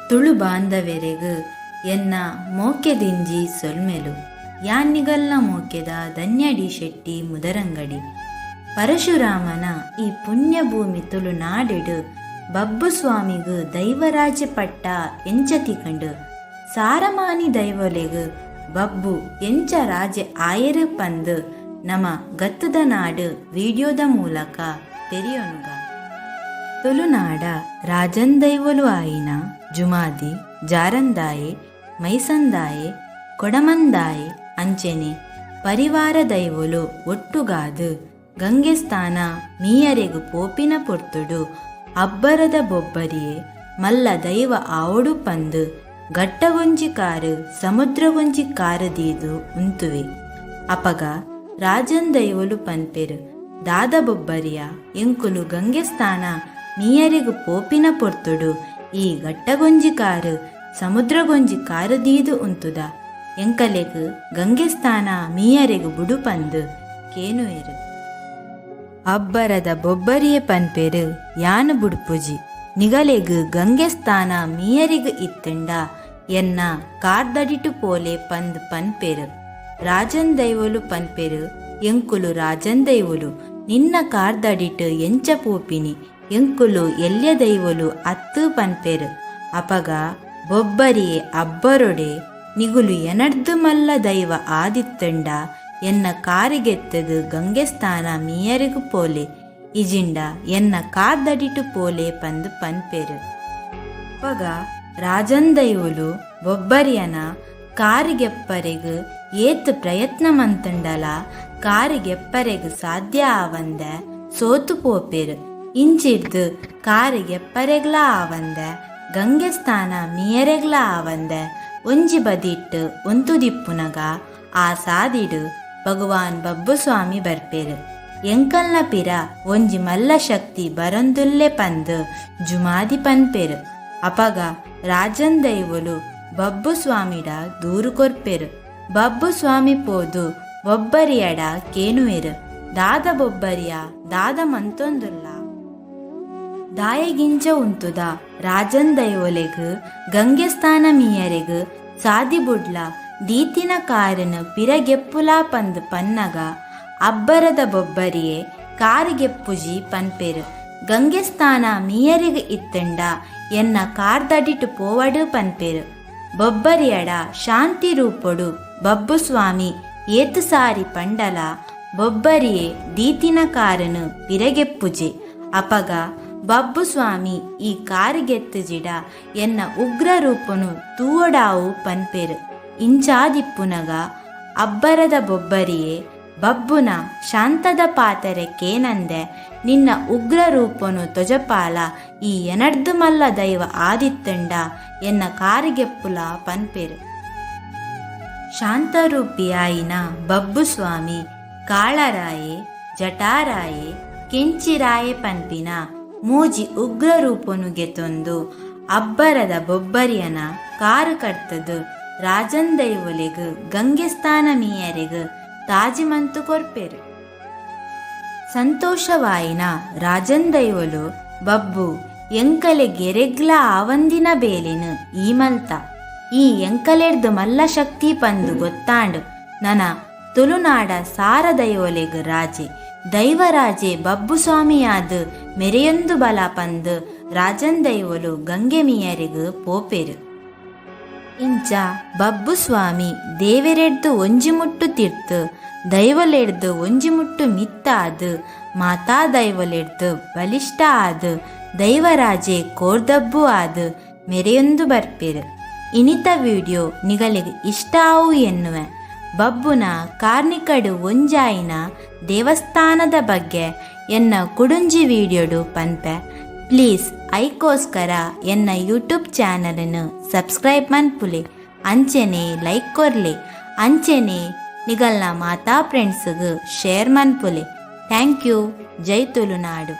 ತುಳು ಬಾಂಧವೆರೆಗ್ ಎನ್ನ ಮೋಕೆದಿಂಜಿ ಸೊಲ್ಮೆಲು. ಯಾನ್ ನಿಗಲ್ನ ಮೋಕೆದ ಧನ್ಯ ಡಿ ಶೆಟ್ಟಿ ಮುದರಂಗಡಿ. ಪರಶುರಾಮನ ಈ ಪುಣ್ಯ ಭೂಮಿ ತುಳುನಾಡುಡ್ ಬಬ್ಬುಸ್ವಾಮಿಗ್ ದೈವರಾಜೆ ಪಟ್ಟ ಎಂಚ ತಿಕಂಡ್, ಸಾರಮಾನಿ ದೈವೊಲೆಗ್ ಬಬ್ಬು ಎಂಚ ರಾಜೆ ಆಯೆರ್ ಪಂದ್ ನಮ ಗತ್ತುದ ನಾಡ್ ವಿಡಿಯೋದ ಮೂಲಕ ತೆರಿಯೊನುಗ. ತುಳುನಾಡ ರಾಜಂದೈವೊಲು ಆಯಿನ ಜುಮಾದಿ, ಜಾರಂದಾಯೆ, ಮೈಸಂದಾಯೆ, ಕೊಡಮಂದಾಯೆ ಅಂಚೆನೆ ಪರಿವಾರ ದೈವೊಲು ಒಟ್ಟುಗಾದ್ ಗಂಗೆಸ್ಥಾನ ಮೀಯರೆಗ್ ಪೋಪಿನ ಪೊರ್ತುಡು ಅಬ್ಬರದ ಬೊಬ್ಬರಿಯೆ ಮಲ್ಲ ದೈವ ಆವೊಡು ಪಂದ್ ಘಟ್ಟಗೊಂಜಿ ಕಾರ್ ಸಮುದ್ರಗೊಂಜಿ ಕಾರ್ ದೀದ್ ಉಂತುವೆ. ಅಪಗ ರಾಜಂದೈವೊಲು ಪನ್ಪೆರ್ ದಾದ ಬೊಬ್ಬರಿಯ ಎಂಕುಲು ಗಂಗೆಸ್ಥಾನ ಮೀಯರೆಗ್ ಪೋಪಿನ ಪೊರ್ತುಡು ಈ ಘಟ್ಟಗೊಂಜಿ ಕಾರ್ ಸಮುದ್ರಗೊಂಜಿ ಕಾರ್ ದೀದ್ ಉಂತುದ ಎಂಕಲೆಗ್ ಗಂಗೆಸ್ಥಾನ ಮೀಯರೆಗ್ ಬುಡು ಪಂದ್ ಕೇನುವೆರ್. ಅಬ್ಬರದ ಬೊಬ್ಬರಿಯೆ ಪನ್ಪೆರ್ ಯಾನ್ ಬುಡ್ಪುಜಿ ನಿಗಲೆಗ್ ಗಂಗೆಸ್ಥಾನ ಮೀಯರೆಗ್ ಇತ್ತ್ಂಡ ಎನ್ನ ಕಾರ್ದಡಿಟ್ ಪೋಲೆ ಪಂದ್ ಪನ್ಪೆರ್. ರಾಜಂದೈವೊಲು ಪನ್ಪೆರ್ ಎಂಕುಲು ರಾಜಂದೈವೊಲು ನಿನ್ನ ಕಾರ್ದಡಿಟ್ ಎಂಚ ಪೋಪಿನಿ ಎಂಕುಲು ಎಲ್ಯ ದೈವೊಲು ಅತ್ತ್ ಪನ್ಪೆರ್. ಅಪಗ ಬೊಬ್ಬರಿಯೆ ಅಬ್ಬರೊಡೆ ನಿಗುಲು ಎನಡ್ದ್ ಮಲ್ಲ ದೈವ ಆದಿತ್ತ್ಂಡ ಎನ್ನ ಕಾರಿಗೆತ್ತದ್ ಗಂಗೆಸ್ಥಾನ ಮೀಯರೆಗ್ ಪೋಲೆ ಇಜಿಂಡ ಎನ್ನ ಕಾರ್ದಡಿಟ್ ಪೋಲೆ ಪಂದ್ ಪನ್ಪೆರ್. ಅಪಗ ರಾಜಂದೈವೊಲು ಬೊಬ್ಬರಿಯನ ಕಾರಿಗೆಪ್ಪರೆಗ್ ಏತ್ ಪ್ರಯತ್ನ ಮಂತ್ಂಡಲ ಕಾರಿಗೆಪ್ಪರೆಗ್ ಸಾಧ್ಯ ಆವಂದೆ ಸೋತು ಪೋಪೆರ್. ಇಂಚಿಡ್ದ್ ಕಾರಿಗೆಪ್ಪರೆಗ್ಲಾ ಆವಂದೆ ಗಂಗೆಸ್ಥಾನ ಮೀಯರೆಗ್ಲಾ ಆವಂದೆ ಒಂಜಿ ಬದಿಟ್ ಉಂತುದಿಪ್ಪುನಗ ಆ ಸಾದಿಡ್ ಭಗವಾನ್ ಬಬ್ಬುಸ್ವಾಮಿ ಬರ್ಪೆರ್. ಎಂಕಲ್ನ ಪಿರ ಒಂಜಿ ಮಲ್ಲ ಶಕ್ತಿ ಬರೊಂದುಲ್ಲೆ ಪಂದ್ ಜುಮಾದಿ ಪನ್ಪೆರ್. ಅಪಗ ರಾಜಂದೈವೊಲು ಬಬ್ಬುಸ್ವಾಮಿಡ ದೂರು ಕೊರ್ಪೆರ್. ಬಬ್ಬುಸ್ವಾಮಿ ಪೋದು ಬೊಬ್ಬರಿಯಡ ಕೇನುವೆರ್, ದಾದ ಬೊಬ್ಬರಿಯ ದಾದ ಮಂತೊಂದುಲ್ಲ, ದಾಯೆಗಿಂಚ ಉಂತುದ, ರಾಜಂದೈವೊಲೆಗ್ ಗಂಗೆಸ್ಥಾನ ಮೀಯರೆಗ್ ಸಾದಿ ಬುಡ್ಲ ದೀತಿನ ಕಾರನ್ ಪಿರಗೆಪ್ಪುಲಾ ಪಂದ್ ಪನ್ನಗ ಅಬ್ಬರದ ಬೊಬ್ಬರಿಯೆ ಕಾರಿಗೆಪ್ಪುಜಿ ಪನ್ಪೆರ್. ಗಂಗೆಸ್ಥಾನ ಮೀಯರೆಗ್ ಇತ್ತ್ಂಡ ಎನ್ನ ಕಾರ್ದಡಿಟ್ ಪೋವಡ್ ಪನ್ಪೆರ್. ಬೊಬ್ಬರಿಯಡ ಶಾಂತಿ ರೂಪೊಡು ಬಬ್ಬುಸ್ವಾಮಿ ಏತ್ ಸಾರಿ ಪಂಡಲ ಬೊಬ್ಬರಿಯೆ ದೀತಿನ ಕಾರನ್ ಪಿರಗೆಪ್ಪುಜೆ. ಅಪಗ ಬಬ್ಬುಸ್ವಾಮಿ ಈ ಕಾರಿಗೆತ್ತುಜಿಡ ಎನ್ನ ಉಗ್ರ ರೂಪೊನು ತೂವೊಡಾವು ಪನ್ಪೆರ್. ಇಂಚಾದಿಪ್ಪುನಗ ಅಬ್ಬರದ ಬೊಬ್ಬರಿಯೆ ಬಬ್ಬುನ ಶಾಂತದ ಪಾತೆರೆ ಕೇನಂದೆ ನಿನ್ನ ಉಗ್ರ ರೂಪೊನು ತೊಜಪಾಲ ಈ ಎನಡ್ದ್ ಮಲ್ಲ ದೈವ ಆದಿತ್ತ್ಂಡ ಎನ್ನ ಕಾರಿಗೆಪ್ಪುಲ ಪನ್ಪೆರ್. ಶಾಂತರೂಪಿಯಾಯಿನ ಬಬ್ಬುಸ್ವಾಮಿ ಕಾಳರಾಯೆ, ಜಟಾರಾಯೆ, ಕೆಂಚಿರಾಯೆ ಪನ್ಪಿನ ಮೂಜಿ ಉಗ್ರ ರೂಪೊನು ಗೆತೊಂದು ಅಬ್ಬರದ ಬೊಬ್ಬರಿಯನ ಕಾರು ಕಡ್ತದ್ ರಾಜಂದೈವೊಲೆಗ್ ಗಂಗೆಸ್ಥಾನ ಮೀಯರೆಗ್ ತಾಜಿಮಂತು ಕೊರ್ಪೆರ್. ಸಂತೋಷವಾಯಿನ ರಾಜಂದೈವೊಲು ಬಬ್ಬು ಎಂಕಲೆಗ್ ಆವಂದಿನ ಬೇಲೆನ್ ಈ ಮಲ್ತ, ಈ ಎಂಕಲೆಡ್ದ್ ಮಲ್ಲ ಶಕ್ತಿ ಪಂದ್ ಗೊತ್ತಾಂಡ್, ನನ ತುಳುನಾಡ ಸಾರ ದೈವೊಲೆಗ್ ರಾಜೆ ದೈವರಾಜೆ ಬಬ್ಬುಸ್ವಾಮಿಯಾದ್ ಮೆರೆಯೊಂದು ಬಲ ಪಂದ್ ರಾಜಂದೈವೊಲು ಗಂಗೆ ಮೀಯರೆಗ್ ಪೋಪೆರ್. ಇಂಚ ಬಬ್ಬುಸ್ವಾಮಿ ದೇವೆರೆಡ್ದ್ ಒಂಜಿ ಮುಟ್ಟು ತಿರ್ತ್ ದೈವೊಲೆಡ್ದ್ ಒಂಜಿ ಮುಟ್ಟು ಮಿತ್ತಾದ್ ಮಾತಾ ದೈವೊಲೆಡ್ದ್ ಬಲಿಷ್ಠ ಆದ್ ದೈವರಾಜೆ ಕೋರ್ದಬ್ಬು ಆದ್ ಮೆರೆಯೊಂದು ಬರ್ಪೆರ್. ಇನಿತ ವಿಡಿಯೋ ನಿಗಲೆಗ್ ಇಷ್ಟ ಆವು ಎನ್ನುವೆ. ಬಬ್ಬುನ ಕಾರ್ನಿಕಡ್ ಒಂಜಾಯಿನ ದೇವಸ್ಥಾನದ ಬಗ್ಗೆ ಎನ್ನ ಕುಡುಂಜಿ ವಿಡಿಯೋಡು ಪನ್ಪೆ. ಪ್ಲೀಸ್ ಐಕೋಸ್ಕರ ಎನ್ನ ಯೂಟ್ಯೂಬ್ ಚಾನಲ್ನು ಸಬ್ಸ್ಕ್ರೈಬ್ ಮನ್ಪುಲೆ, ಅಂಚೆನೆ ಲೈಕ್ ಕೊರ್ಲೆ, ಅಂಚೆನೆ ನಿಗಲ್ನ ಮಾತಾ ಫ್ರೆಂಡ್ಸ್ಗ್ share ಮನ್ಪುಲೆ. Thank you. Jai Tulunadu.